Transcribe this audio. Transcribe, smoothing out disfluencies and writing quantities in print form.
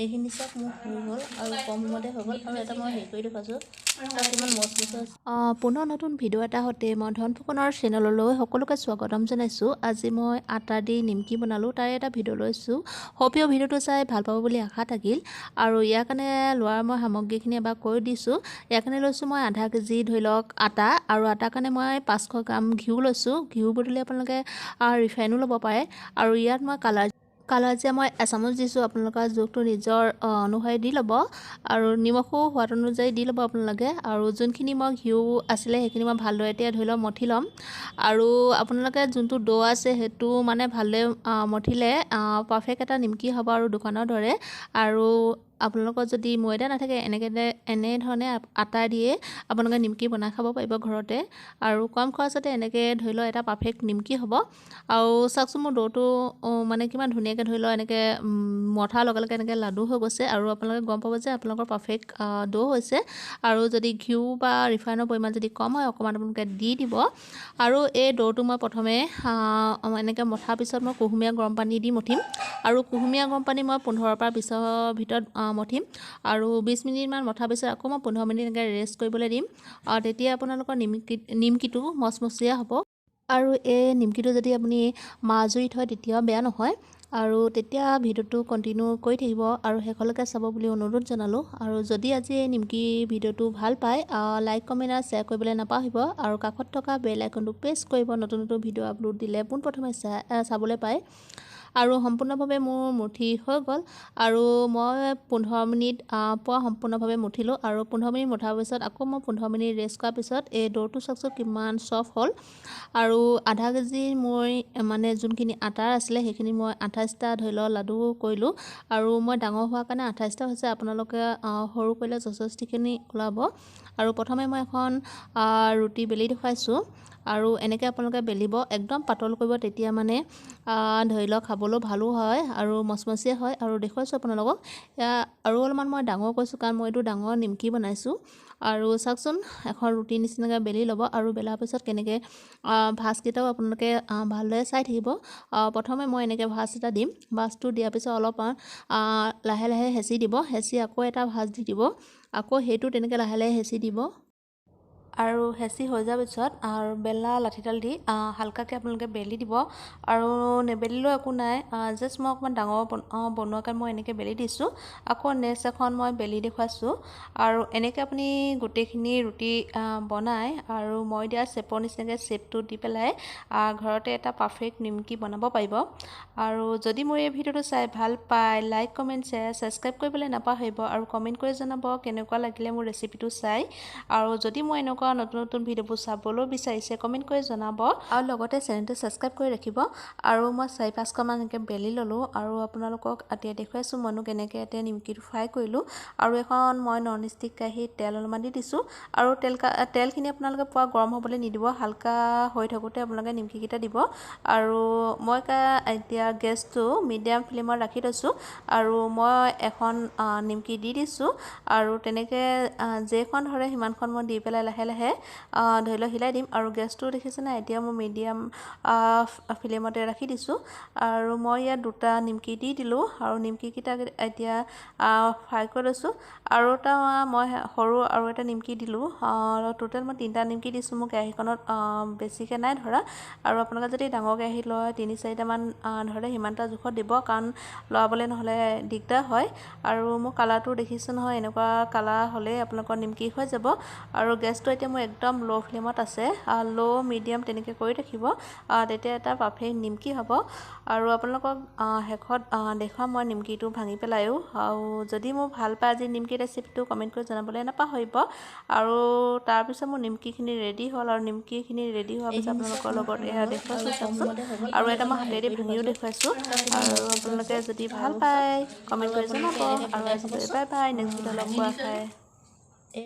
এইখিনি চাওক, মোৰ হৈ গ'ল আৰু কম সময়তে হৈ গ'ল। আৰু এটা মই হেৰি কৰি দেখুৱাইছোঁ, কিমান মচমচীয়া। পুনৰ নতুন ভিডিঅ' এটা সৈতে মই ধন ফুকনৰ চেনেললৈ সকলোকে স্বাগতম জনাইছোঁ। আজি মই আটা দি নিমকি বনালোঁ, তাৰে এটা ভিডিঅ' লৈছোঁ। সপিও ভিডিঅ'টো চাই ভাল পাব বুলি আশা থাকিল। আৰু ইয়াৰ কাৰণে লোৱাৰ মই সামগ্ৰীখিনি এবাৰ কৈ দিছোঁ। ইয়াৰ কাৰণে লৈছোঁ মই আধা কেজি ধৰি লওক আটা, আৰু আটাৰ কাৰণে মই 500 গ্ৰাম ঘিউ লৈছোঁ। ঘিউ বদলি আপোনালোকে ৰিফাইনো ল'ব পাৰে। আৰু ইয়াত মই কালাৰ জিৰা মই এচামুচ দিছোঁ, আপোনালোকৰ জোখটো নিজৰ অনুসৰি দি ল'ব। আৰু নিমখো সোৱাদ অনুযায়ী দি ল'ব আপোনালোকে। আৰু যোনখিনি মই ঘিউ আছিলে, সেইখিনি মই ভালদৰে এতিয়া ধৰি লওক মঠি ল'ম। আৰু আপোনালোকে যোনটো ড' আছে, সেইটো মানে ভালদৰে মঠিলে পাৰফেক্ট এটা নিমকি হ'ব আৰু দোকানৰ দৰে। আৰু আপোনালোকৰ যদি ময়দা নাথাকে, এনেকৈ এনেধৰণে আটা দিয়ে আপোনালোকে নিমকি বনাই খাব পাৰিব ঘৰতে, আৰু কম খৰচতে এনেকৈ ধৰি লওক এটা পাৰফেক্ট নিমকি হ'ব। আৰু চাওকচোন, মোৰ দৌটো মানে কিমান ধুনীয়াকৈ ধৰি লওক এনেকৈ মঠাৰ লগে লগে এনেকৈ লাডু হৈ গৈছে। আৰু আপোনালোকে গম পাব যে আপোনালোকৰ পাৰফেক্ট দৌ হৈছে। আৰু যদি ঘিউ বা ৰিফাইনৰ পৰিমাণ যদি কম হয়, অকণমান আপোনালোকে দি দিব। আৰু এই দৌটো মই প্ৰথমে এনেকৈ মঠাৰ পিছত মই কুহুমীয়া গৰম পানী দি মঠিম। আৰু কুহুমীয়া গৰম পানী মই 15ৰ পৰা 20ৰ ভিতৰত মঠিম। আৰু 20 মিনিটমান মঠাৰ পিছত আকৌ মই 15 মিনিট এনেকৈ ৰেষ্ট কৰিবলৈ দিম। তেতিয়া আপোনালোকৰ নিমকিটো মচমচীয়া হ'ব। আৰু এই নিমকিটো যদি আপুনি মাহ জুইত থয়, তেতিয়াও বেয়া নহয়। আৰু তেতিয়া ভিডিঅ'টো কণ্টিনিউ কৰি থাকিব আৰু শেষলৈকে চাব বুলি অনুৰোধ জনালোঁ। আৰু যদি আজি এই নিমকি ভিডিঅ'টো ভাল পায়, লাইক, কমেণ্ট আৰু শ্বেয়াৰ কৰিবলৈ নাপাহৰিব। আৰু কাষত থকা বেল আইকনটো প্ৰেছ কৰিব, নতুন নতুন ভিডিঅ' আপলোড দিলে পোনপ্ৰথমে চাবলৈ পায়। আৰু সম্পূৰ্ণভাৱে মোৰ মুঠি হৈ গ'ল। আৰু মই 15 মিনিট পুৰা সম্পূৰ্ণভাৱে মুঠিলোঁ। আৰু 15 মিনিট মুঠাৰ পিছত আকৌ মই 15 মিনিট ৰেষ্ট কৰাৰ পিছত এই দৌটো চাওকচোন কিমান চফ্ট হ'ল। আৰু আধা কেজি মই মানে যোনখিনি আটাৰ আছিলে, সেইখিনি মই 28টা ধৰি লওক লাডু কৰিলোঁ। আৰু মই ডাঙৰ হোৱাৰ কাৰণে 28টা হৈছে, আপোনালোকে সৰু কৰিলে যথেষ্টখিনি ওলাব। আৰু প্ৰথমে মই এখন ৰুটি বেলি দেখুৱাইছোঁ। আৰু এনেকৈ আপোনালোকে বেলিব, একদম পাতল কৰিব, তেতিয়া মানে ধৰি লওক খাবলৈও ভালো হয় আৰু মচমচীয়া হয়। আৰু দেখুৱাইছোঁ আপোনালোকক, আৰু অলপমান মই ডাঙৰ কৰিছোঁ, কাৰণ মই এইটো ডাঙৰ নিমকি বনাইছোঁ। আৰু চাওকচোন, এখন ৰুটি নিচিনাকৈ বেলি ল'ব। আৰু বেলাৰ পিছত কেনেকৈ ভাঁজকেইটাও আপোনালোকে ভালদৰে চাই থাকিব। প্ৰথমে মই এনেকৈ ভাঁজ এটা দিম। ভাঁজটো দিয়াৰ পিছত অলপমান লাহে লাহে হেঁচি দিব, হেঁচি আকৌ এটা ভাঁজ দি দিব, আকৌ সেইটো তেনেকৈ লাহে লাহে হেঁচি দিব। আৰু হেঁচি হৈ যোৱাৰ পিছত আৰু বেলা লাঠিডাল দি হালকাকৈ আপোনালোকে বেলি দিব। আৰু নেবেলিলেও একো নাই, জাষ্ট মই অকণমান ডাঙৰ বনোৱাৰ কাৰণে মই এনেকৈ বেলি দিছোঁ। আকৌ নেক্সট এখন মই বেলি দেখুৱাইছোঁ। আৰু এনেকৈ আপুনি গোটেইখিনি ৰুটি বনাই আৰু মই দিয়া চেপৰ নিচিনাকৈ চেপটো দি পেলাই ঘৰতে এটা পাৰফেক্ট নিমকি বনাব পাৰিব। আৰু যদি মোৰ এই ভিডিঅ'টো চাই ভাল পায়, লাইক, কমেণ্ট, শ্বেয়াৰ, ছাবস্ক্ৰাইব কৰিবলৈ নাপাহৰিব। আৰু কমেণ্ট কৰি জনাব কেনেকুৱা লাগিলে মোৰ ৰেচিপিটো চাই। আৰু যদি মই এনেকুৱা নতুন নতুন ভিডিঅ'বোৰ চাবলৈ বিচাৰিছে, কমেণ্ট কৰি জনাব আৰু লগতে চেনেলটো ছাবস্ক্ৰাইব কৰি ৰাখিব। আৰু মই চাৰি পাঁচখনমান এনেকৈ বেলি ল'লোঁ আৰু আপোনালোকক এতিয়া দেখুৱাইছোঁ মইনো কেনেকৈ এতিয়া নিমকিটো ফ্ৰাই কৰিলোঁ। আৰু এখন মই নন ষ্টিক কেৰাহীত তেল অলপমান দি দিছোঁ। আৰু তেলখিনি আপোনালোকে পূৰা গৰম হ'বলৈ নিদিব, হালকা হৈ থাকোঁতে আপোনালোকে নিমকিকেইটা দিব। আৰু মই এতিয়া গেছটো মিডিয়াম ফ্লেমত ৰাখি থৈছোঁ আৰু মই এখন নিমকি দি দিছোঁ। আৰু তেনেকৈ যেইখন ধৰে সিমানখন মই দি পেলাই লাহে লাহে ধৰি লওক হিলাই দিম। আৰু গেছটো দেখিছে নাই, এতিয়া মই মিডিয়াম ফ্লেমতে ৰাখি দিছোঁ। আৰু মই ইয়াত দুটা নিমকি দি দিলোঁ আৰু নিমকিকেইটা এতিয়া ফ্ৰাই কৰি লৈছোঁ। আৰু এটা মই সৰু আৰু এটা নিমকি দিলোঁ। টোটেল মই তিনিটা নিমকি দিছোঁ, মোৰ কেৰাহীখনত বেছিকৈ নাই ধৰা। আৰু আপোনালোকে যদি ডাঙৰ কেৰাহী লয়, তিনি চাৰিটামান ধৰে, সিমানটা জোখত দিব, কাৰণ লৰাবলৈ নহ'লে দিগদাৰ হয়। আৰু মোৰ কালাৰটো দেখিছে নহয়, এনেকুৱা কালাৰ হ'লেই আপোনালোকৰ নিমকি হৈ যাব। আৰু গেছটো এতিয়া মোৰ একদম ল' ফ্লেমত আছে, ল' মিডিয়াম তেনেকৈ কৰি ৰাখিব, তেতিয়া এটা পাৰফেক্ট নিমকি হ'ব। আৰু আপোনালোকক শেষত দেখুৱাম মই নিমকিটো ভাঙি পেলায়ো। আৰু যদি মোৰ ভাল পায় আজি নিমকি ৰেচিপিটো, কমেণ্ট কৰি জনাবলৈ নাপাহৰিব। আৰু তাৰপিছত মোৰ নিমকিখিনি ৰেডি হ'ল। আৰু নিমকিখিনি ৰেডি হোৱাৰ পিছত আপোনালোকৰ লগত এয়া দেখুৱাইছোঁ, চাওকচোন। আৰু এটা মই হাতেদি ভাঙিও দেখুৱাইছোঁ। আৰু আপোনালোকে যদি ভাল পায়, কমেণ্ট কৰি জনাব। আৰু আজিলৈ বাই বাই, নেক্সট ভিডিঅ' লগ পোৱা খায়।